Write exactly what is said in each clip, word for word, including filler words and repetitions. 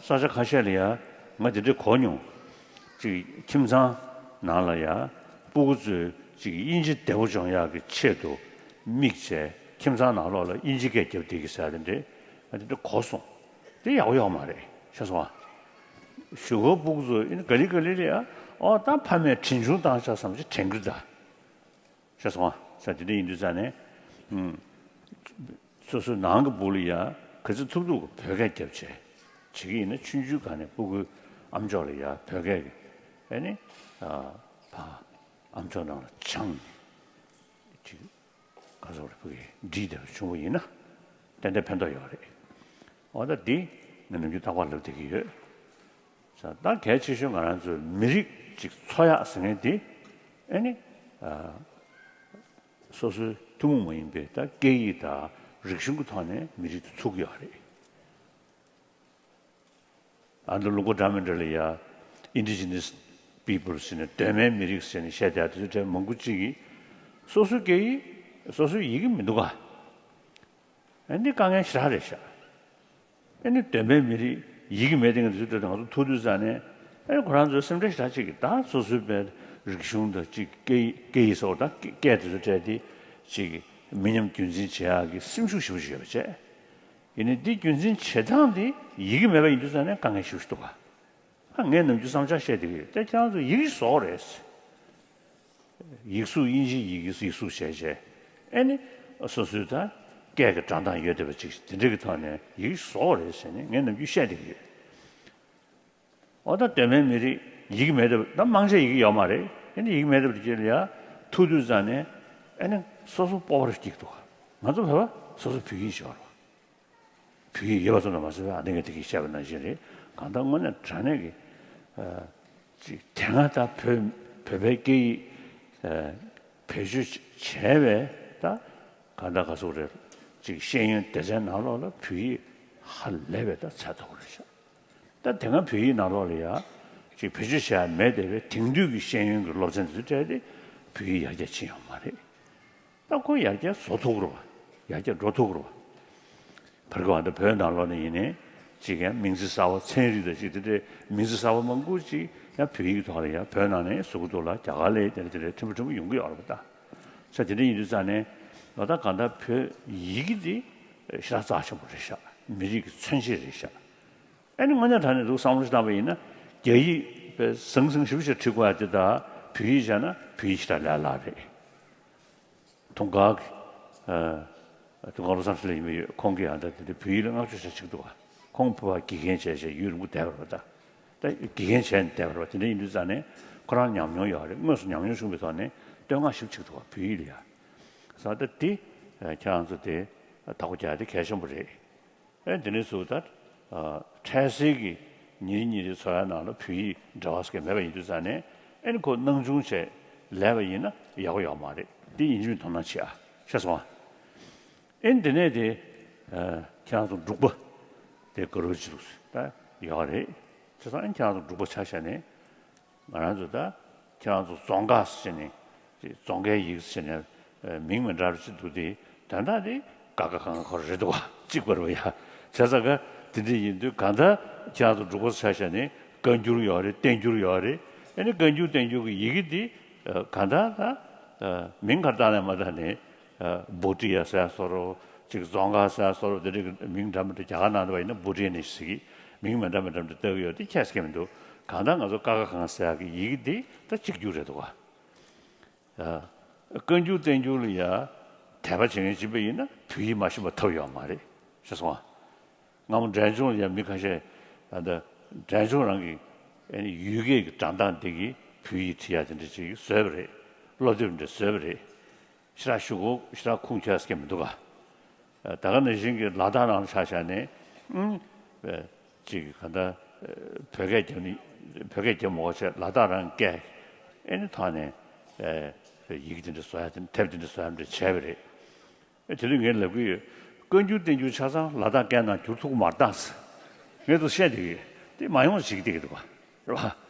ས་ཆ་ཁ་ཤས་ལ་ཡ་ང་དེ་འདྲས་གོ་མྱོང་། ཅིག་ཁྱིམ་ཚང་ནང་ལ་ཡ་སྤུ་གུ་ཚོས་ཅིག་དབྱིན་ཇི་བདེ་པོ་སྦྱོང་ཡག་གི་ཆེད་དུ་དམིགས་བྱས་ཁྱིམ་ཚང་ནང་ལོགས་ལ་དབྱིན་ཇི་སྐད་རྒྱབ་བསྡད་ཀྱི་ཟེར་ཡ་དེ་འདྲས་ང་དེ་འདྲས་གོ་སོང་། དེ་ཡག་པོ་ཡོད་མ་རེད་ཤེས་སོང་ཨ། གཞུག་གུ་སྤུ་གུ་ཚོ་ཨིན་ག་ལེ་ག་ལེ་ལ་ཡ་ཨོ་ད་ཕ་མས་དྲིན་ཆུང་བཏང་ཆ་བསམ་ཅིག་དྲན་གྱི་རེད་ད། ཤེས་སོང་ཨ། ས་དེ་འདྲ་ཡིན་དུས་ཙང་ནས། ཨུམ། སོ་སོའི་ནང་གི་སྦུག་ལ་ཡ་ག་ཚོད་ཐུབ་ཐུབ་བོད་སྐད་རྒྱབ་བྱས། བྱེད་ཀྱི་ཡིན་ན་ཆུང་ཆུང་སྒང་ནས་སྤུ་གུའི་ཨམ་ཅོག་ལ་ཡ་བོད་སྐད་ཀྱི་ཨེ་ནི། ཨ། ཕ། ཨམ་ཅོག་ནང་ལ་སྦྱངས། ཅིག་ག་ཚོད་རེ་ཕ་གི་འདྲིས་དེ་བྱུང་བ་ཡིན་ན་ཏན་ཏན་ཕན་ཐོགས་ཡོད་རེད། འོ་ད་འདི་ངས་ནམ་རྒྱུན་རྟག་པར་ལབ་བསྡད་ཀྱི་ཡོད། ས་ད་གལ་ཆེ་ཤོས་ང་རང་ཚོའི་མི་རིགས་ཅིག་འཚོ་ཡག་ཟེར་མཁན་དེ་ཨེ་ནི། ཨ། སོ་སོའི་ཐུན་མོང་མ་ཡིན་པའི་ད་སྐད་ཡིག་དང་རིག་གཞུང་གི་ཐོག་ནས་མི་རིགས་དེ་ཚུགས་ཡོད་རེད། ཨ་ནི་ལུང་པ་འདྲ་མི་འདྲ་ལ་ཡ་Indigenous Peoples་ཟེར་ནས་གདོད་མའི་མི་རིགས་ཟེར་ནས་བཤད་བསྡད་དེ་ཚོ་གྲས་མང་པོ་ཅིག་གིས་སོ་སོའི་སྐད་ཡིག་སོ་སོའི་ཡི་གེ་མི་འདུག་ག་ཨ་ནི་དཀའ་ངལ་ཞེ་དྲག་རེད་ཤག་ཨ་ནི་གདོད་མའི་མི་རིགས་ཡི་གེ་མེད་དེ་ང་ཚོའི་དུས་ང་ཚོ་ཐུག་དུས་ཙང་ནས་ཨ་ནི་ཁོ་རང་ཚོའི་སེམས་ཁྲལ་ཞེ་དྲག་ཅིག་གིས་ད་སོ་སོའི་པའི་རིག་གཞུང་དང་ཅིག་སྐད་ཡིག་སྐད་ཡིག་སོགས་དང་སྐད་དེ་ཚོ་སྤྲད་དེ་ཅིག་མི་ཉམས་རྒྱུན་འཛིན་བྱེད་ཡག་གི་སེམས་ཤུགས་ཞེ་པོ་ཅིག་ཡོད་པ་བྱས། ཡིན་ནའི་འདི་རྒྱུན་འཛིན་བྱེད་སྟངས་དེ་ཡི་གེ་མེད་པ་ཡིན་དུས་ཙང་ནས་དཀའ་ངལ་ཞེ་པོ་ཅིག་འདུག་ག་ཨ་ངས་ནམ་རྒྱུན་བསམ་འཆར་བཤད་བསྡད་ཀྱི་ཡོད་དེ་ཁྱེད་རང་ཚོ་ཡི་གེ་བཟོ་དགོས་རེད། ཡིག་གཟུགས་དབྱིན་ཇིའི་ཡི་གེ་ཡིག་གཟུགས་བྱས་བྱས་ཨེ་ནི་སོ་སོའི་ད་སྐད་ཀྱི་སྒྲ་གདངས་ཡོད་བསྡད་པ་ཅིག་དེ་འདྲ་གི་ཐོག་ནས་ཡི་གེ་བཟོ་དགོས་རེད་ཟེར་ནས་ངས་ནམ་རྒྱུན་བཤད་བསྡད་ཀྱི་ཡོད། འོ་ད་གདོད་མའི་མི་རིགས་ཡི་གེ་མེད་བསྡད་པ་ད་མང་ཆེ་ཡི་གེ་ཡོད་མ་རེད། ཨེ་ནི་ཡི་གེ་མེད་བསྡད་པ་དེ་ལ་ཡ་ཐུག་དུས་ཙང་ནས་ཨེ་ནི་སོ་སོ་སྤོབས་པ་རེ་སྐྱེ་གི་འདུག་ང་ཚོ་བོད་པ་སོ་སོ་བོད་ཡིག་ཤེས་པ་རེད། བོད་ཡིག་ཡོད་པ་ཙམ་དུ་མ་ཟད་པའི་ཨ་ནེ་ངས་དེ་གིས་བཤད་པ་ནང་བཞིན་རེད། གང་ལྟར་དངོས་གནས་དྲང་གནས་ཀྱི་ཨ་ཅིག་དེ་སྔ་ད་བོད་བོད་པའི་སྐད་ཡིག་ཨ་བེད་སྤྱོད་བྱས་པའི་ད་གང་ལྟར་ག་ཟེར་དགོས་རེད། ཅིག་ཤེས་ཡོན་སྡེ་ཚན་ནང་ལོགས་ལ་བོད་ཡིག་ཧ་ལས་པའི་ད་ཚད་མཐོ་པོ་རེད་ཤག་ད་དེ་སྔ་བོད་ཡིག་ནང་ལོགས་ལ་ཡ་ཅིག་བེད་སྤྱོད་བྱས་ཡ་མེད་བསྡད་པའི་དེང་དུས་ཀྱི་ཤེས་ཡོན་གྱི་སློབ་ཚན་དེ་ཚོ་སྤྲད་དེ་བོད་ཡིག་ཡར་རྒྱས་ཕྱིན་ཡོད་མ་རེད། ད་ཁོ་ཡར་རྒྱས་བཟོ་ཐུབ་རོགས། ཡར་རྒྱས་འགྲོ་ཐུབ་རོགས། བར་སྐབས་འདི་བོད་ནང་ལོགས་ནས་ཡིན་ནའི་ཅིག་ཡང་མིང་ཚིག་གསར་པ་ཚན་རིག་དང་ཅིག་དེ་འདྲའི་མིང་ཚིག་གསར་པ་མང་པོ་ཅིག་ཡང་བོད་ཡིག་གི་ཐོག་ལ་ཡང་བོད་ནང་ནས་བཟོ་གི་འདུག་ལ། རྒྱ་གར་ལ་དེ་འདྲ་དེ་འདྲའི་ཕྲན་བུ་ཕྲན་བུ་ཡོང་གི་ཡོད་རེད་པ། ད་ས་དེ་འདྲ་ཡིན་དུས་ཙང་ནས་ལོ་ལྟར་གང་ལྟར་བོད་ཡིག་འདི་ཞེ་དྲག་རྩ་ཆེན་པོ་རེད་ཤག་མི་རིགས་ཀྱི་མཚོན་བྱེད་རེད་ཤག་ཨ་ནི་དངོས་གནས་དྲང་གནས་འདུག་བསམ་བློ་ཞིག་བཏང་པ་ཡིན་ན་རྒྱ་ཡིག་དཔེ་ཟང་ཟིང་ཞེ་པོ་ཞིག་བྲི་དགོས་ཡ་དེ་དང་བོད་ཡིག་བྱས་ན་བོད་ཡིག་ཞེ་དྲག་ལས་སླ་རེད། དུང་དཀར་གྱི། ཨ། དུང་དཀར་བློ་བཟང་འཕྲིན་ལས་ཡིན་པ་ཡོད། ཁོང་གིས་ཡང་ད་དེ་འདྲ་བོད་ཡིག་ལ་བསྔགས་བརྗོད་བྱ་ཅིག་འདུག་ག་ཁོང་བོད་པ་དགེ་རྒན་བྱས་བྱས་ཡུན་རིང་པོ་བསྡད་པ་རེད་པ། ད་ད་དགེ་རྒན་བྱས་ནས་བསྡད་པ་རེད་པ། དེ་འདྲ་ཡིན་དུས་ཙང་ནས་ཁོ་རང་ཉམས་མྱོང་ཡོད་རེད། དངོས་སུ་ཉམས་མྱོང་བྱུང་བའི་ཐོག་ནས་བསྟོད་བསྔགས་ཞེ་པོ་ཅིག་འདུག་ག་བོད་ཡིག་ལ་ཡ། ས་ད་དེ་ཁྱེད་རང་ཚོ་དེ་བདག་པོ་རྒྱག་ཡ་དེ་གལ་ཆེན་པོ་རེད། ཨེ་དེ་ནས་བཟུང་ད། ཨ། འཕྲལ་སེལ་གྱི་ཉིན་རེ་ཉིན་རེའི་འཚོ་བའི་ནང་ལ་བོད་ཡིག་འབྲེལ་བ་ཟེར་མཁན་མེད་པ་ཡིན་དུས་ཙང་ནས་ཨེ་ནི་ཁོ་སྣང་ཆུང་བྱས་ལས་པ་ཡིན་ན་ཡག་པོ་ཡོད་མ་རེད། འདི་ཡིན་གཅིག་མིན་གཅིག་དོ་སྣང་བྱེད་ཨ། ཤེས་སོང་ཨ། ཨེ་ནི་དེ་ནས་དེ། ཨ། ཁྱེད་རང་ཚོ་འབྲུག་པ་དེ་དགའ་རབ་ཅིག་འདུག་ད་ཡོད་རེད། བྱས་ཙང་ཨེ་ནི་ཁྱེད་རང་ཚོ་འབྲུག་པ་ཆ་བཞག་ནས། ང་རང་ཚོ་ད་ཁྱེད་རང་ཚོ་རྫོང་ཁ་ཟེར་ནས་རྫོང་ཁའི་ཡིག་ཟེར་ནས་མིང་མི་འདྲ་བ་ཅིག་འདུག་དེ་དོན་དག་དེ་ཀ་ཁ་ག་ང་ཁོ་རེད་འདུག་བ་གཅིག་པ་རེད་པ་ཡ། བྱས་ཙང་ཀ་དེ་འདྲ་ཡིན་དུས་གང་ལྟར་ཁྱེད་རང་ཚོ་འབྲུག་པ་ཆ་བཞག་ནས་བཀའ་འགྱུར་ཡོད་རེད། བསྟན་འགྱུར་ཡོད་རེད། ཨ་ནི་བཀའ་འགྱུར་བསྟན་འགྱུར་གྱི་ཡི་གེ་འདི་གང་ལྟར་ད་མིང་ག་རེ་བཏགས་ནས་མ་བཏགས་ནས། བྷོ་ཊི་ཡ་ཟེར་ཡ་བཟོ་འདྲ་ཅིག་རྫོང་ཁ་ཟེར་ཡ་བཟོ་འདྲ་དེ་འདྲའི་མིང་འདྲ་མི་འདྲ་རྒྱ་གར་ནང་དུ་བ་ཡིན་ན་བྷོ་ཊི་ནས་ཟེར་གི། མིང་མི་འདྲ་མི་འདྲ་མི་འདྲ་བཏགས་ཀྱི་ཡོད་དེ་ཁྱད་མཚར་མི་འདུག་གང་ལྟར་ང་ཚོ་ཀ་ཁ་ག་ང་ཟེར་ཡ་གི་ཡི་གེ་འདི་ད་གཅིག་གྱུར་རེད་འདུག་ག་ཨ། བཀའ་འགྱུར་བསྟན་འགྱུར་ལ་ཡ་དད་པ་བྱེད་མཁན་ཅིག་པ་ཡིན་ན་བོད་ཡིག་མ་ཤེས་པ་ཐབས་ཡོད་མ་རེད། ཤེས་སོང་ཨ། སྔ་མོ་འབྲས་ལྗོངས་ལ་ཡ་མི་ཁ་ཤས་ད་ལྟ་འབྲས་ལྗོངས་རང་གི་ཨ་ནི་ཡུལ་སྐད་ཀྱི་སྒྲ་གདངས་འདི་གིས་བོད་ཡིག་བྲིས་ཡ་དེ་འདྲ་ཅིག་བཟོས་པ་རེད། སློབ་དེབ་འདྲ་བཟོས་པ་རེད། ཞེ་དྲག་ཞུ་གོ་ཞེ་དྲག་ཁུངས་འཁྱོལ་ས་མི་འདུག་ག་ད་ག་ནང་བཞིན་གྱི་ལ་དྭགས་ནང་ལ་ཆ་བཞག་ནས་ཨུམ། ཅིག་ག་ད་བོད་སྐད་རྒྱབ་ནི་བོད་སྐད་རྒྱབ་མ་དགོས་བྱས་ལ་དྭགས་རང་སྐད་ཨེ་ནི་ཐོག་ནས་ཡི་གེ་དེ་འདྲ་བཟོ་ཡ་དེ་དེབ་དེ་འདྲ་བཟོ་ཡ་འདྲ་བྱས་པ་རེད། ཨེ་དེ་དུས་ངས་ལབ་ཀྱི་ཡོད། བཀའ་འགྱུར་བསྟན་འགྱུར་ཆ་ཚང་ལ་དྭགས་སྐད་ནང་བསྒྱུར་ཐུབ་ཀྱི་མ་རེད་ད། ངས་དུ་བཤད་བསྡད་ཀྱི་ཡོད། དེ་མ་ཡོང་བ་བྱེད་ཀྱི་བསྡད་ཀྱི་འདུག་ག་རེད་པ།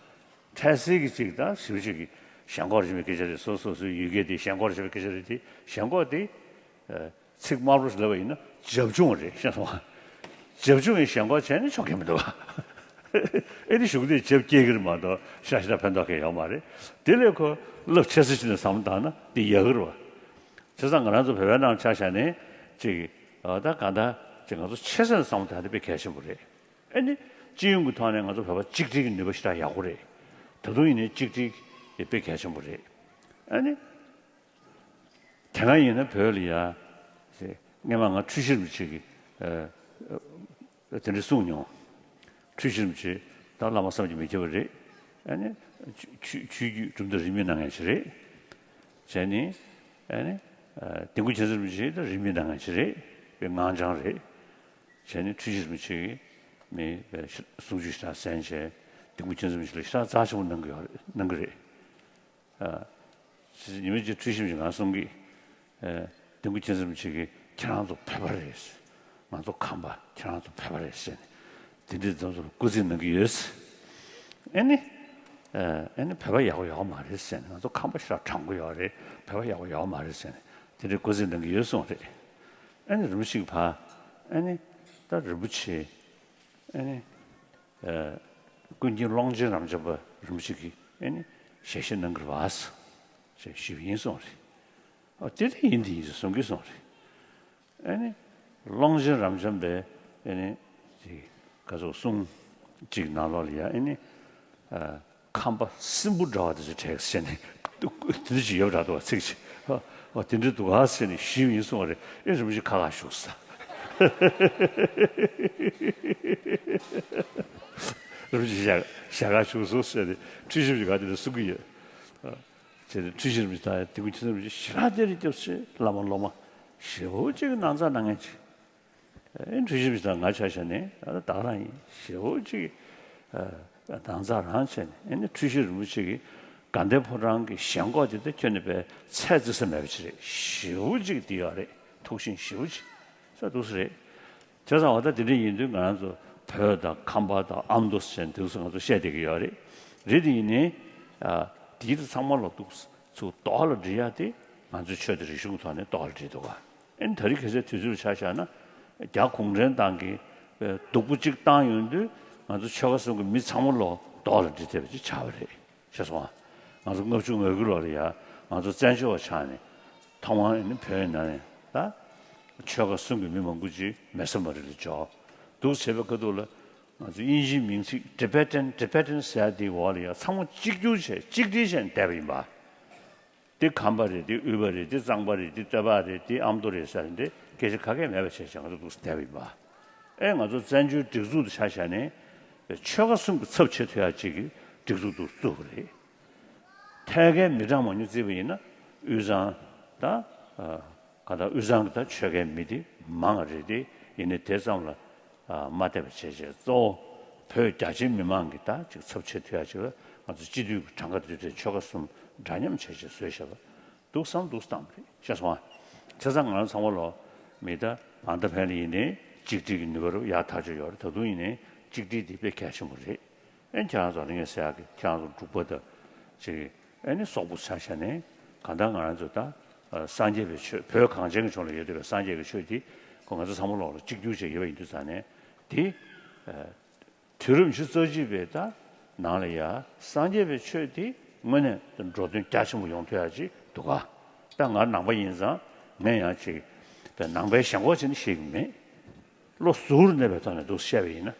འཕྲལ་སེལ་གྱི་ཅིག་དང་ཞིབ་ཅིག་གི་ཞེན་ཁོག་རེ་བྱེད་པའི་སྐད་ཆ་རེད། སོ་སོ་སོའི་ཡུལ་སྐད་དེ་ཞེན་ཁོག་རེ་བྱེད་པའི་སྐད་ཆ་རེད། དེ་ཞེན་ཁོག་དེ་ཚིག་དམར་པོ་ཞིག་ལབ་པ་ཡིན་ན་བྱབ་ཆུང་རེད། ཤེས་སོང་ང་། བྱབ་ཆུང་གི་ཞེན་ཁོག་བྱས་ན་ཆོག་གི་མི་འདུག་ག་ཨེ་ནི་གཞུག་དེ་ཆེབ་སྐྱེ་གི་རེད་མ་གཏོགས་ཤ་ཤ་ཕན་ཐོགས་ཀྱི་ཡོད་མ་རེད། དེ་ལས་ཁོ་རླབས་ཆེ་ས་ཅིག་ནས་བསམ་བཏང་ན་དེ་ཡག་གི་རེད་བ། བྱས་ཙང་ང་རང་ཚོ་བོད་པའི་ནང་ཆ་བཞག་ནས་ཅིག་ཨ་ད་གང་ལྟར་ཅིག་ང་ཚོ་ཆེ་ས་ནས་བསམ་བཏང་དེ་དཔེ་གལ་ཆེན་པོ་རེད། ཨེ་ནི་སྤྱི་ཡོངས་ཀྱི་ཐོག་ནས་ང་ཚོ་བོད་པ་གཅིག་སྒྲིལ་གྱི་ནུས་པ་ཞེ་དྲག་ཡག་པོ་རེད། ད་དུང་ཡིན་ནའི་གཅིག་སྒྲིལ་དེ་དཔེ་གལ་ཆེན་པོ་རེད། ཨེ་ནི། དེ་སྔ་ཡིན་ན་བོད་ལ་ཡ། སྔན་མ་ང་འཁྲུལ་ཞིག་རིན་པོ་ཆེ་གིས་ཨ། ཨ། དེ་འདྲ་གསུངས་མྱོང་། འཁྲུལ་ཞིག་རིན་པོ་ཆེ་ད་བླ་མ་བསམ་གྱིས་མི་ཁྱབ་པ་རེད། ཨ་ནི། ཆོས་ཆོས་བརྒྱུད་གྲུབ་མཐའ་རིས་མེད་གནང་མཁན་ཞིག་རེད། བྱས་ནས། ཨ་ནི། ཨ། དིལ་མགོ་མཁྱེན་བརྩེ་རིན་པོ་ཆེ་ད་རིས་མེད་གནང་མཁན་ཞིག་རེད། དཔེ་ངག་འཆང་རེད། བྱས་ནས་འཁྲུལ་ཞིག་རིན་པོ་ཆེ་གིས་མི་དཔེ་གསུང་ཆོས་ཞེ་དྲག་གསན་བྱས་དིལ་མགོ་མཁྱེན་བརྩེ་རིན་པོ་ཆེ་ལ་ཞེ་དྲག་རྩ་ཆེན་པོ་གནང་གི་ཡོད་རེད། གནང་གི་རེད། ཨ། ཉི་མ་གཅིག་འཁྲུལ་ཞིག་རིན་པོ་ཆེ་ང་གསུང་གི། ཨ། དིལ་མགོ་མཁྱེན་བརྩེ་རིན་པོ་ཆེ་གིས་ཁྱེད་རང་ཚོ་བོད་པ་རེད། ང་ཚོ་ཁམས་པ་ཁྱེད་རང་ཚོ་བོད་པ་རེད་ཟེར་ནས། དེ་འདྲའི་ཚོ་སྐུ་རྩེད་གནང་གི་ཡོད། ཨེ་ནི། ཨ། ཨེ་ནི་བོད་པ་ཡག་པོ་ཡོད་མ་རེད་ཟེར་ནས། ང་ཚོ་ཁམས་པ་ཞེ་དྲག་དྲང་པོ་ཡོད་རེད། བོད་པ་ཡག་པོ་ཡོད་མ་རེད་ཟེར་ནས་དེ་འདྲའི་སྐུ་རྩེད་གནང་གི་ཡོད་གསུངས་རེད། ཨེ་ནི་རིན་པོ་ཆེ་གིས་ཕར། ཨེ་ནི། ད་རིན་པོ་ཆེ། ཨེ་ནི། ཨ། ཀུན་མཁྱེན་ཀློང་ཆེན་རབ་འབྱམས་པ་རིན་པོ་ཆེ་གིས་ཨེ་ནི་ཞལ་བཞེས་གནང་གི་རེད་བ། ཞེས་ཞུས་པ་ཡིན་གསུངས་རེད། ཨ། དེ་དེ་ཡིན་དེ་ཡིན་ཟེར་གསུང་གི་གསུངས་རེད། ཨེ་ནི། ཀློང་ཆེན་རབ་འབྱམས་པས་ཨེ་ནི། དེ་ག་ཚོད་གསུང་གཅིག་ནང་ལོགས་ལ་ཡ་ཨེ་ནི། ཨ། ཁམས་པ་སྲིན་པོ་འདྲ་བ་དེ་ཚོ་དྲེགས་ཟེར་ནས་དེ་འདྲ་ཅིག་ཡོད་པ་འདྲ་འདུག་བ། ཚིག་ཅིག་ཨ། དེ་འདྲ་འདུག་ག་ཟེར་ནས་ཞུས་པ་ཡིན་གསུངས་པ་རེད། ཨེ་རིན་པོ་ཆེ་ཁ་ཁ་བཞུགས་ས། རིན་པོ་ཆེ་ཞལ་ཞལ་ཁ་བཞུགས་སོང་ཟེར་ནས་འཁྲུལ་ཞིག་རིན་པོ་ཆེ་ག་དེ་འདྲ་གསུང་གི་ཡོད། ཨ། བྱས་ནས་འཁྲུལ་ཞིག་རིན་པོ་ཆེ་དང་དིལ་མགོ་མཁྱེན་བརྩེ་རིན་པོ་ཆེ་ཞེ་དྲག་བདེ་རེད་སྐྱབས་སུ་མཆི། བླ་མ་སློབ་མ་ཞེ་པོ་ཅིག་གི་ནང་ཚགས་གནང་མཁན་ཅིག་ཨེ། འཁྲུལ་ཞིག་རིན་པོ་ཆེ་དང་ང་ཆ་བཞག་ནས་ད་ལྟ་བདག་རང་ཡིན། ཞེ་པོ་ཅིག་ཨ། ནང་ཚགས་རང་བྱས་ནས། ཨེ་ནི་འཁྲུལ་ཞིག་རིན་པོ་ཆེ་གིས་དགའ་ལྡན་ཕོ་བྲང་གི་ཞེན་ཁོག་དེ་ད་ཁྱོན་ནས་པའི་ཚད་བརྩི་ས་མེད་པ་ཅིག་རེད། ཞེ་པོ་ཅིག་འདི་ཡོད་རེད། ཐུགས་ཞེན་ཞེ་པོ་ཅིག་ས་འདུག་ས་རེད། བྱས་ཙང་འོ་ད་དེ་འདྲ་ཡིན་དུས་ང་རང་ཚོ་བོད་དང་ཁམས་པ་དང་ཨ་མདོ་ཟེར་འདུག་ས་ང་ཚོ་བཤད་བསྡད་ཀྱི་ཡོད་རེད། རེད་དེ་ཡིན་ནའི། ཨ། དེའི་ཚང་མ་ལ་འདུག་ཚུར་རྡོག་ལ་སྒྲིལ་ཡ་དེ་ང་ཚོའི་ཆོས་དང་རིག་གཞུང་གི་ཐོག་ནས་རྡོག་ལ་སྒྲིལ་འདུག་ག་ཨེ་ནི་ད་རེས་ཁ་སང་དུས་ཚོད་ཆ་བཞག་ན། རྒྱ་གུང་ཁྲན་ཏང་གིས་སྡུག་པོ་གཅིག་བཏང་ཡོང་དུས་ང་ཚོ་ཆོལ་ཁ་གསུམ་གྱི་མི་ཚང་མ་ལོ་རྡོག་ལ་སྒྲིལ་ཐེབས་པ་ཅིག་ཆགས་པ་རེད། ཤེས་སོང་ང་། ང་ཚོ་ལྔ་བཅུ་ང་དགུ་ལོ་ལ་ཡ་ང་ཚོ་བཙན་བྱོལ་བ་ཆགས་ནས་ཐོག་མར་ཨེ་ནི་བོད་ནང་ནས་ད་ཆོལ་ཁ་གསུམ་གྱི་མི་མང་པོ་ཅིག་མེད་ས་མ་རེད་ལ་འབྱོར་འདུག་བྱས་པའི་ཁ་ཐུག་ལ། ང་ཚོ་དབྱིན་ཇིའི་མིང་ཚིག་Tibetan Tibetan ཟེར་ཡ་དེའི་འོག་ལ་ཡ་ཚང་མ་གཅིག་གྱུར་བྱས་གཅིག་སྒྲིལ་བྱས་ནས་བསྡད་པ་ཡིན་པ། འདི་ཁམས་པ་རེད། འདི་དབུས་པ་རེད། འདི་གཙང་པ་རེད། འདི་སྟོད་པ་རེད། འདི་ཨ་མདོ་རེད་ཟེར་འདི་སྐད་ཆ་ག་གེ་མེད་པ་བྱས་བྱས་ང་ཚོ་འདུག་སེ་བསྡད་པ་ཡིན་པ། ཨེ་ང་ཚོ་བཙན་བྱོལ་སྒྲིག་འཛུགས་དེ་ཆ་བཞག་ནས་ཆོལ་ཁ་གསུམ་གྱི་ཚབ་བྱེད་ཐུབ་ཡ་གཅིག་གི་སྒྲིག་འཛུགས་འདུག་བཙུགས་པ་རེད། ཐད་ཀའི་མི་གྲངས་མང་ཉུང་བརྩིས་པ་ཡིན་ན་དབུས་གཙང་ད་ཨ་ག་ད་དབུས་གཙང་གི་ད་ཆོལ་ཁའི་མི་དེ་མང་བ་རེད་དེ། ཡིན་ནའི་དེ་ཙམ་ལ་ཨ་མ་བལྟས་པ་བྱས་བྱས་གཙོ་བོ་བོད་རྒྱ་ཆེའི་མི་མང་གི་ད་ཅིག་ཚབ་བྱེད་ཐུབ་ཡ་ཅིག་ལ་ང་ཚོ་སྤྱི་འཐུས་ཀྱི་གྲངས་ཀ་དེ་འདྲའི་ཆོལ་ཁ་གསུམ་འདྲ་མཉམ་བྱས་བྱས་བཟོས་བཞག་པ་འདུག་བསམ་འདུག་བཏང་བ་རེད། ཤེས་སོང་ང་། བྱས་ཙང་ང་རང་ཚང་མ་ལོ་མི་ད་ཨ་ད་ཕན་ལ་ཡིན་ནའི་གཅིག་སྒྲིལ་གྱི་ནུས་པ་རུ་ཡག་ཐག་ཆོད་ཡོད་རེད། ད་དུང་ཡིན་ནའི་གཅིག་སྒྲིལ་དེ་དཔེ་གལ་ཆེན་པོ་རེད། ཨེ་ཁྱེད་རང་ཚོ་ལ་ངས་ཟེར་ཡག་གི་ཁྱེད་རང་ཚོ་འབྲུག་པ་དང་ཅིག་ཨེ་ནི་སོག་པོ་ཆ་བཞག་ནས་གང་ལྟར་ང་རང་ཚོ་ད་ཨ་སངས་རྒྱས་པའི་ཆོས་བོད་གངས་ཅན་གྱི་ལྗོངས་ལ་ཡོད་བསྡད་པའི་སངས་རྒྱས་ཀྱི་ཆོས་འདི་ཁོ་ང་ཚོ་ཚང་མ་ལོག་ལ་གཅིག་གྱུར་བྱས་ཡོད་པ་ཡིན་དུས་ཙང་ནས་དེ་ཨ་དུས་རབས་ཉི་ཤུ་རྩ་གཅིག་པའི་ད་ནང་ལ་ཡ་སངས་རྒྱས་པའི་ཆོས་འདི་དངོས་གནས་འགྲོ་དོན་རྒྱ་ཆེན་པོ་ཡོང་ཐུབ་ཡག་ཅིག་འདུག་ག་ད་ང་ནང་པ་ཡིན་ཙང་ངས་ཡང་ཅིག་ད་ནང་པའི་ཞེན་ཁོག་བྱས་ནས་བཤད་ཀྱི་མེད། བློ་གཟུ་བོར་གནས་པའི་ཐོག་ནས་འདུག་བཤད་པ་ཡིན་ན།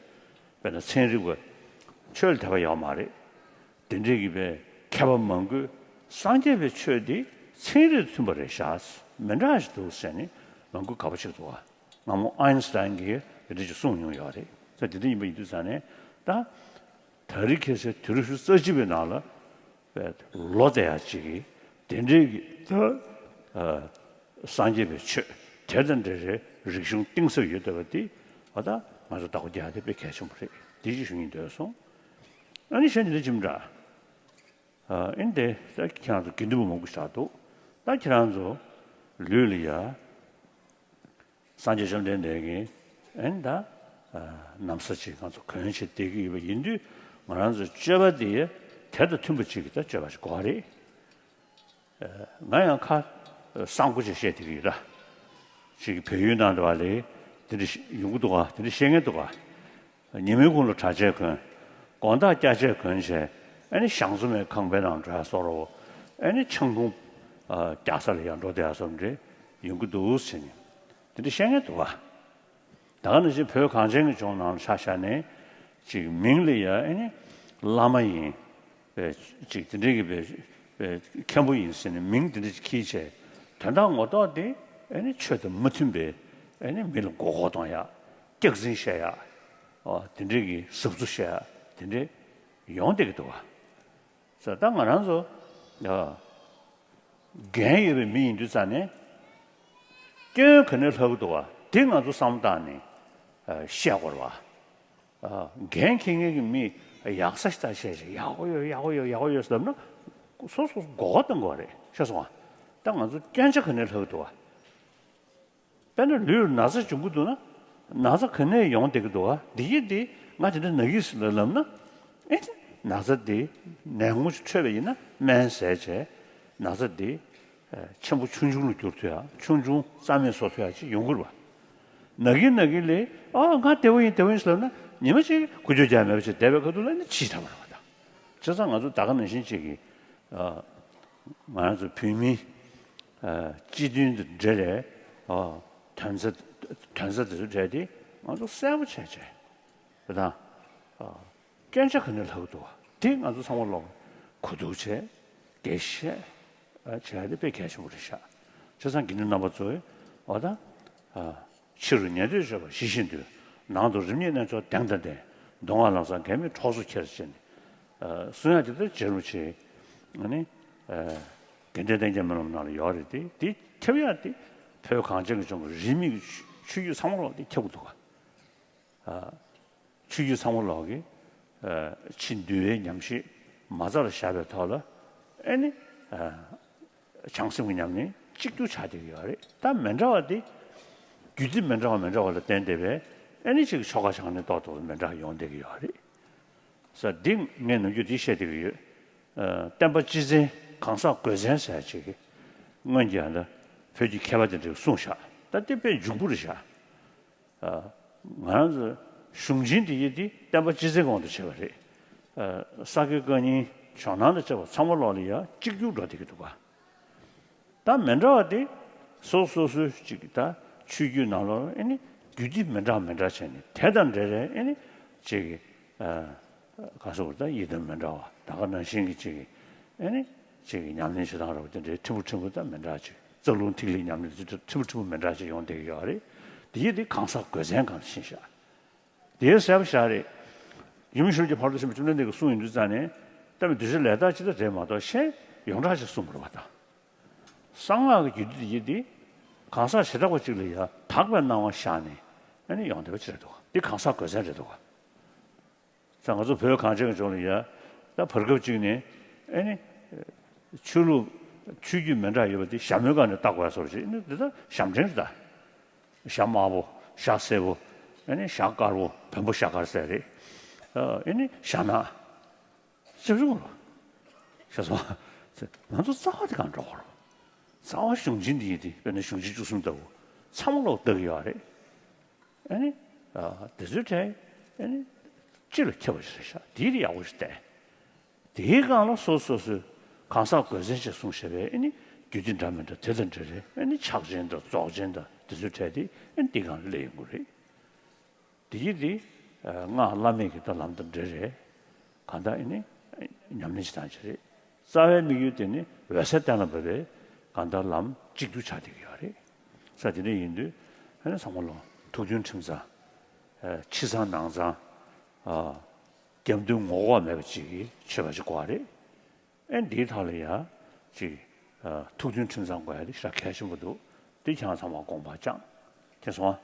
དཔེར་ན་ཚན་རིག་པ་ཆོས་ལ་དད་པ་ཡོད་མ་རེད། དེ་འདྲའི་གི་པའི་མཁས་པ་མང་པོས་སངས་རྒྱས་པའི་ཆོས་འདི་ཚན་རིག་དང་མཐུན་པ་རེད་ཤག་མི་འདྲ་ཞིག་འདུག་ཟེར་ནས་མང་པོས་དགའ་པོ་བྱེད་འདུག་ག་སྔ་མོ་ཨའིན་སི་ཏཱིན་གྱིས་དེ་འདྲ་ཞིག་གསུངས་མྱོང་ཡོད་རེད། ད་དེ་འདྲ་ཡིན་པ་ཡིན་དུས་ཙང་ནས་ད་ད་རེས་ཁ་སང་དུས་རབས་ཉི་ཤུ་རྩ་གཅིག་པའི་ནང་ལ། པའི་ལོ་དེ་ཡང་གཅིག་གིས་དེ་འདྲའི་གི་ད་ཨ་སངས་རྒྱས་པའི་ཆོས་དེ་དང་འབྲེལ་བའི་རིག་གཞུང་གཏིང་ཟབ་ཡོད་བསྡད་པ་འདི་ཨ་ད་ང་ཚོ་བདག་པོ་རྒྱག་ཡ་དེ་དཔེ་གལ་ཆེན་པོ་རེད། འདི་ཅིག་ཞུ་སྙིང་འདོད་སོང་། ཨ་ནི་གཞན་དེ་འདྲ་ཅིག་མི་འདྲ། ཨ་ཨིན་དེ་ད་ཁྱེད་རང་ཚོ་དགེ་འདུན་པ་མང་པོ་ཞིག་འདུག་ད་ཁྱེད་རང་ཚོ་ལུས་ལ་ཡ། སངས་རྒྱས་བཅོམ་ལྡན་འདས་ཀྱིས་ཨེ་ད་ཨ་ན་བཟའ་ཅིག་ང་ཚོ་གོན་བྱས་བསྡད་ཀྱི་ཡོད་པ་ཡིན་དུས་ང་རང་ཚོ་སྤྱོད་པ་དེ་དེ་དང་མཐུན་པ་ཅིག་གི་ད་སྤྱོད་པ་ཞིག་དགོས་རེད། ཨ་ང་ཡང་ཁ་གསང་པོ་ཅིག་བཤད་བསྡད་ཀྱི་ཡོད་ད། ཅིག་བལ་ཡུལ་ནང་དུ་བ་ལས་དེ་འདྲ་ཡོང་གི་འདུག་ག་དེ་འདྲ་བཤད་མཁན་འདུག་ག་ཉིན་མོའི་གུང་ལ་གྲྭ་ཆས་གོན། དགོང་དག་སྐྱ་ཆས་གོན་བྱས་ཨ་ནི་ཞང་བཙུན་མའི་ཁང་པའི་ནང་འགྲོ་ཡ་བཟོ་འདྲ་བོ། ཨ་ནི་ཆང་འཐུང་རྒྱག་ས་ལ་ཡར་འགྲོ་བསྡད་ཡ་བཟོ་འདྲ་ཡོང་གི་འདུག་ཟེར་ནས་དེ་འདྲ་བཤད་མཁན་འདུག་བ། ད་ག་ནང་བཞིན་བོད་གངས་ཅན་གྱི་ལྗོངས་ནང་ལ་ཆ་བཞག་ནས་ཅིག་མིང་ལ་ཡ་ཨ་ནི་བླ་མ་ཡིན། པའི་ཅིག་དེ་འདྲའི་གི་པའི་པའི་མཁན་པོ་ཡིན་ཟེར་ནས་མིང་དེ་འདྲ་ཅིག་འཁྱེར་བྱས། དོན་དག་ངོ་ཐོག་དེ་ཨ་ནི་ཆོས་དང་མ་མཐུན་པའི་ཨ་ནི་མི་ལ་མགོ་སྐོར་གཏོང་ཡ། སྐྱག་རྫུན་བཤད་ཡ། ཨོ་དེ་འདྲའི་གི་ཟབ་རྫུ་བཤད་ཡ་དེ་འདྲའི་ཡོང་བསྡད་ཀྱི་འདུག་བ། ས་ད་ང་རང་ཚོ་ཨ་འགན་ཡོད་པའི་མི་ཡིན་དུས་ཙང་ནས་སྐྱོན་ག་ནས་ལྷག་གི་འདུག་བ་དེ་ང་ཚོ་བསམ་བློ་བཏང་ནས་ཨ་བཤད་དགོས་རེད་བ། ཨ་འགན་འཁྱེར་མཁན་གྱི་མི་ཡག་ས་ཞིག་ད་བཤད་བྱས་ཡག་པོ་ཡོད་ཡག་པོ་ཡོད་ཡག་པོ་ཡོད་ཟེར་ལབ་ན་སོ་སོ་མགོ་སྐོར་གཏོང་དགོས་རེད་ཤེས་སོང་ང་། ད་ང་ཚོ་སྐྱོན་ཆ་ག་ནས་ལྷག་འདུག་བ། དཔེར་ན་ལུས་ལ་ན་ཚ་བྱུང་གི་འདུག་ན་ན་ཚ་ག་ནས་ཡོང་བསྡད་ཀྱི་འདུག་བ། འདི་ཡིན་འདི་ང་དེ་འདྲ་ན་གི་ཟེར་ལ་ལབ་ན་ཨེ་ན་ཚ་འདི་ནད་ངོ་ཞིག་འཕྲོད་པ་ཡིན་ན་སྨན་བཟས་བྱས་ན་ཚ་འདི་ཆེན་པོ་ཆུང་ཆུང་ལ་འགྱུར་ཐུབ་ཡ་ཆུང་ཆུང་རྩ་མེད་བཟོ་ཐུབ་ཡ་ཅིག་ཡོང་གི་རེད་བ། ན་གི་ན་གི་ལས་ཨ་ང་བདེ་བོ་ཡིན་བདེ་བོ་ཡིན་ཟེར་ལབ་ན་ཉི་མ་གཅིག་ཁུ་ཆུ་རྒྱག་མེད་པ་ཞིག་བསྡད་པའི་ཁ་ཐུག་ལ་ནི་ཕྱིས་ཐར་བ་རེད་བ་ད། བྱས་ཙང་ང་ཚོ་ད་ག་ནང་བཞིན་གཅིག་གིས་ཨ་ང་རང་ཚོ་བོད་མི་ཨ་སྤྱི་མཐུན་དུ་འབྲེལ་བའི་ཨ་དོན་རྩ་དོན་རྩ་དེ་ཚོ་འབྲེལ་ཏེ་ང་ཚོ་གསལ་པོ་བྱས་བྱས་དེ་དང་ཨ་སྐྱོན་ཆ་ག་ནས་ལྷག་འདུག་བ་དེ་ང་ཚོ་ཚང་མ་ལོག་གོ་བསྡུར་བྱས་དགེ་བཤད་ཨ་བྱས་ཏེ་དཔེ་གལ་ཆེན་པོ་རེད་ཤག་བྱས་ཙང་དགེ་འདུན་རྣམ་པ་ཚོས་ཨ་ད་ཨ། ཕྱི་རུ་ཉན་ཐོས་སྤྱོད་པ་ཞི་ཞིང་དུལ། ནང་དུ་རིམ་གཉིས་རྣལ་འབྱོར་གདེང་དང་ལྡན། མདོ་སྔགས་ལམ་བཟང་འགལ་མེད་གྲོགས་སུ་འཁྱེར་ཟེར་ནས། ཨ་གསུང་ཡག་དེ་ལྟར་རྗེ་རིན་པོ་ཆེས་ཨ་ནི་ཨ་དགེ་ལྡན་བསྟན་རྒྱས་སྨོན་ལམ་ནང་ལ་ཡོད་རེད་དེ། དེ་ཁྱབ་ཡག་དེ་བོད་གངས་ཅན་གྱི་ལྗོངས་ཀྱི་རིས་མེད་ཀྱི་ཆོས་བརྒྱུད་ཚང་མ་ལོག་དེ་ཁྱབ་དགོས་འདུག་ག་ཨ་ཆོས་བརྒྱུད་ཚང་མ་ལོག་གི་ཨ་ཕྱི་འདུལ་བའི་ཉམས་བཞེས་མ་རྩ་ལ་བཞག་པའི་ཐོག་ལ་ཨ་ནི་ཨ་བྱང་སེམས་ཀྱི་ཉམས་ལེན་གཅིག་གྱུར་ཆགས་བསྡད་ཀྱི་ཡོད་རེད། ད་མི་འདྲ་བ་དེ་རྒྱུ་དེ་མི་འདྲ་བ་མི་འདྲ་བ་ལ་བརྟེན་བསྡད་པས་ཨ་ནི་ཅིག་ཆོ་ག་བྱང་ནས་ཏོག་ཏོག་མི་འདྲ་ཡོང་བསྡད་ཀྱི་ཡོད་རེད། ས་འདི་ངས་ནམ་རྒྱུན་འདི་བཤད་བསྡད་ཀྱི་ཡོད། ཨ་བསྟན་པ་སྤྱི་བཙན་གང་ཟག་དགོས་མཚན་ཟེར་ཅིག་སྔོན་གྱི་ཨ་ད་བོད་ཀྱི་མཁས་པ་དེ་འདྲས་གསུངས་བཞག་ད་དེ་དཔེ་འཇུག་པོ་རེད་བཞག་ཨ་ང་རང་ཚོ་གཞུང་ཆེན་འདི་ཡི་འདི་བསྟན་པ་སྤྱི་བཙན་གྱི་དབང་དུ་བྱས་པ་རེད། ཨ་ས་དགེ་བཀའ་རྙིང་ཇོ་ནང་དང་བཅས་པ་ཚང་མ་ལོག་ལ་ཡ་གཅིག་གྱུར་འགྲོ་བསྡད་ཀྱི་འདུག་ག་ད་མི་འདྲ་བ་དེ་སོ་སོ་སོའི་ཅིག་ད་ཆོས་བརྒྱུད་ནང་ལོགས་ཨེ་ནི་རྒྱུད་སྡེ་མི་འདྲ་མི་འདྲ་བྱས་ནས་དེ་དང་འབྲེལ་རེད། ཨེ་ནི་ཅིག་ཨ་ག་སོགས་ད་ཡི་དམ་མི་འདྲ་བ་ད་ག་ནང་བཞིན་གྱི་ཅིག་ཨེ་ནི་ཅིག་ཉམས་ལེན་བྱེད་སྟངས་རབ་དེ་འདྲའི་ཕྲན་བུ་ཕྲན་བུ་ད་མི་འདྲ་ཅིག་རྩ་རླུང་ཐིག་ལེ་ཉམས་ལེན་དེ་ཕྲན་བུ་ཕྲན་བུ་མི་འདྲ་ཅིག་ཡོང་བསྡད་ཀྱི་ཡོད་རེད། དེ་ཡི་དེ་གང་ཟག་དགོས་མཚན་གང་ལ་ཕྱིན་བཞག་དེའི་གསལ་པོ་བཞག་རེད། ཡུམ་ཤུལ་གྱི་ཕ་རོལ་ཏུ་ཕྱིན་པ་བཅོམ་ལྡན་འདས་ཀྱིས་གསུངས་ཡོང་དུས་ཙང་ནས་ད་མི་གདུལ་བྱ་ལས་དག་ཅི་ལྟར་རེད་མ་གཏོགས་གཞན་ཡོངས་གྲགས་ཅིག་གསུངས་པ་རེད་བ་དང་། གསང་སྔགས་ཀྱི་རྒྱུད་སྡེ་དེ་གང་ཟག་བྱེ་བྲག་པ་གཅིག་ལ་ཡང་དག་པའི་སྣང་བ་བཞག་ནས་ཨ་ནི་ཡོང་བསྡད་པ་ཅིག་རེད་འདུག་འདི་གང་ཟག་དགོས་མཚན་རེད་འདུག་ས་ང་ཚོ་བོད་གངས་ཅན་གྱི་ལྗོངས་ལ་ཡ་ད་བར་སྐབས་གཅིག་ནས་ཨ་ནི་ཆོས་ལུགས་ཆོས་བརྒྱུད་མི་འདྲ་ཡོད་པ་དེ་ཞྭ་མོའི་སྒང་ནས་བཏགས་པ་བཟོ་འདྲ་ཅིག་ཨ་ནི་འདི་ད་ཞྭ་མོ་ཕྲན་རེད་ད། ཞྭ་དམར་པོ། ཞྭ་སེར་པོ། ཨ་ནི་ཞྭ་དཀར་པོ། བོན་པོ་ཞྭ་དཀར་ཟེར་རེད། ཨ་ནི་ཞྭ་ནག་ཅི་རུང་རོ། ཤ་སོང་། ང་ཚོ་རྩ་བ་དེ་གང་འགྲོ་གོ་རོ། རྩ་བ་གཞུང་ཆེན་འདི་ཡིན་ཏེ་དཔེར་ན་གཞུང་ཆེན་བཅུ་གསུམ་ལྟ་བུ་ཚང་མ་ལོག་ལྟ་གི་ཡོད་རེད། ཨ་ནི་ཨ་དེ་ཚོའི་གྲས་ཨ་ནི་སྤྱི་ལ་ཁྱབ་པ་ཞིག་རེད་ཤག་དེའི་རིགས་ཡག་པོ་ཞིག་བལྟས། དེའི་སྒང་ལ་སོ་སོ་སོའི་གང་ཟག་དགོས་མཚན་ཞིག་གསུངས་བཞག་པས་ཨ་ནི་རྒྱུད་སྡེ་འདྲ་མི་འདྲ་དེ་དང་འབྲེལ་རེད། ཨ་ནི་ཕྱག་ཆེན་དང་རྫོགས་ཆེན་དང་དེ་ཚོའི་གྲས་དེ་ཨ་ནི་འདི་སྒང་ལ་སླེབས་ཡོང་གི་རེད། དེ་ཡིན་དེ་སྔགས་བླ་མེད་ཀྱི་ད་ལམ་དང་འབྲེལ་རེད། གང་ལྟར་ཨ་ནི་ཉམས་ལེན་བྱེད་སྟངས་ཅིག་རེད། རྩ་བའི་དམིགས་ཡུལ་དེ་ནི་འོད་གསལ་གཏན་ལ་འབེབས་པའི་གང་ལྟར་ལམ་གཅིག་གྱུར་ཆགས་བསྡད་ཀྱི་ཡོད་རེད། ས་དེ་འདྲ་ཡིན་དུས་ཨ་ནི་ཚང་མ་ལོ་ཐུགས་མཐུན་ཁྲིམས་གཙང་། ཕྱི་གཙང་ནང་གཙང་། རྒྱབ་མདུན་ངོ་ལྐོག་མེད་པ་ཅིག་གི་ཆོས་པ་ཅིག་དགོས་པ་རེད། ཨེ་འདིའི་ཐོག་ལ་ཡ་ཅིག་ཨ་ཐུགས་མཐུན་ཁྲིམས་གཙང་དགོས་ཡ་དེ་ཞེ་དྲག་གལ་ཆེན་པོ་འདུག་དེ་ཁྱེད་རང་ཚང་མ་དགོངས་པ་བཅངས། མཁྱེན་སོང་ཨ།